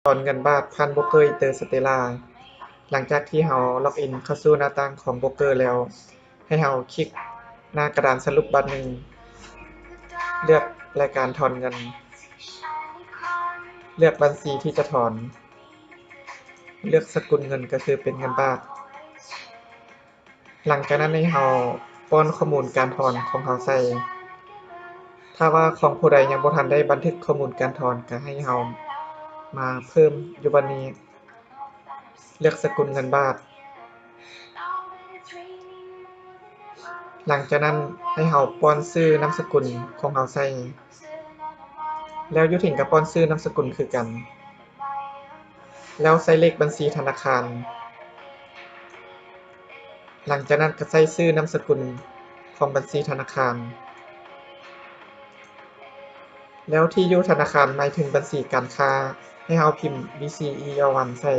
ຖອນເງິນບາດຜ່ານໂບຣກເກີອິນເຕີສະເຕລາ. ຫຼັງຈາກທີ່ເຮົາລັອກອິນເຂົ້າສູ່ໜ້າຕ່າງຂອງໂບຣກເກີແລ້ວ, ໃຫ້ເຮົາຄລິກໜ້າກະດານສະຫຼຸບບາດໜຶ່ງ, ເລືອກລາຍການຖອນເງິນ, ເລືອກບັນຊີທີ່ຈະຖອນ, ເລືອກສະກຸນເງິນ ກໍຄືເປັນເງິນບາດ. ຫຼັງຈາກນັ້ນໃຫ້ເຮົາປ້ອນຂໍ້ມູນການຖອນຂອງເຮົາໃສ່. ຖ້າວ່າຂອງຜູ້ໃດຍັງບໍ່ທັນໄດ້ບັນທຶກຂໍ້ມູນການຖອນ, ກໍໃຫ້ເຮົາມາເພີ່ມຢູ່ບ່ອນນີ້, ເລືອກສະກຸນເງິນບາດ. ຫຼັງຈາກນັ້ນໃຫ້ເຮົາປ້ອນຊື່ນາມສະກຸນຂອງເຮົາໃສ່. ແລ້ວຢູ່ເທິງກໍປ້ອນຊື່ນາມສະກຸນຄືກັນ. ແລ້ວໃສ່ເລກບັນຊີທະນາຄານ. ຫຼັງຈາກນັ້ນກໍໃສ່ຊື່ນາມສະກຸນຂອງບັນຊີທະນາຄານ. ແລ້ວທີ່ຢູ່ທະນາຄານໝາຍເຖິງບັນຊີການຄ້າ, ໃຫ້ເຮົາພິມ BCEL one ໃສ່.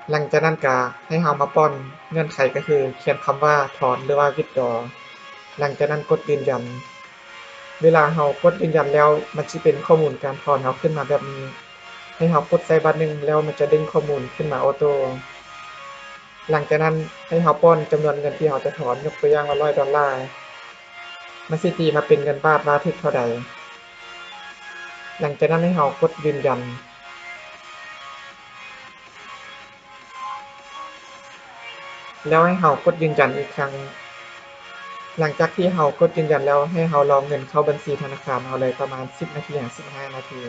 ຫຼັງຈາກນັ້ນກະໃຫ້ເຮົາມາປ້ອນເງື່ອນໄຂ ກໍຄືຂຽນຄຳວ່າຖອນ ຫຼືວ່າ withdraw. ຫຼັງຈາກນັ້ນກົດຢືນຢັນ. ເວລາເຮົາກົດຢືນຢັນແລ້ວ, ມັນຊິເປັນຂໍ້ມູນການຖອນເຮົາຂຶ້ນມາແບບນີ້. ໃຫ້ເຮົາກົດໃສ່ບາດໜຶ່ງ ແລ້ວມັນຈະດຶງຂໍ້ມູນຂຶ້ນມາໂອໂຕ້. ຫຼັງຈາກນັ້ນໃຫ້ເຮົາປ້ອນຈຳນວນເງິນທີ່ເຮົາຈະຖອນ, ຍົກຕົວຢ່າງວ່າຮ້ອຍດອນລາ, ມັນຊິຕີມາເປັນເງິນບາດວ່າຖືກເທົ່າໃດ. ຫຼັງຈາກນັ້ນໃຫ້ເຮົາກົດຢືນຢັນ. ແລ້ວໃຫ້ເຮົາກົດຢືນຢັນອີກຄັ້ງ. ຫຼັງຈາກທີ່ເຮົາກົດຢືນຢັນແລ້ວ, ໃຫ້ເຮົາລໍເງິນເຂົ້າບັນຊີທະນາຄານເຮົາເລີຍປະມານສິບນາທີຫາສິບຫ້ານາທີ.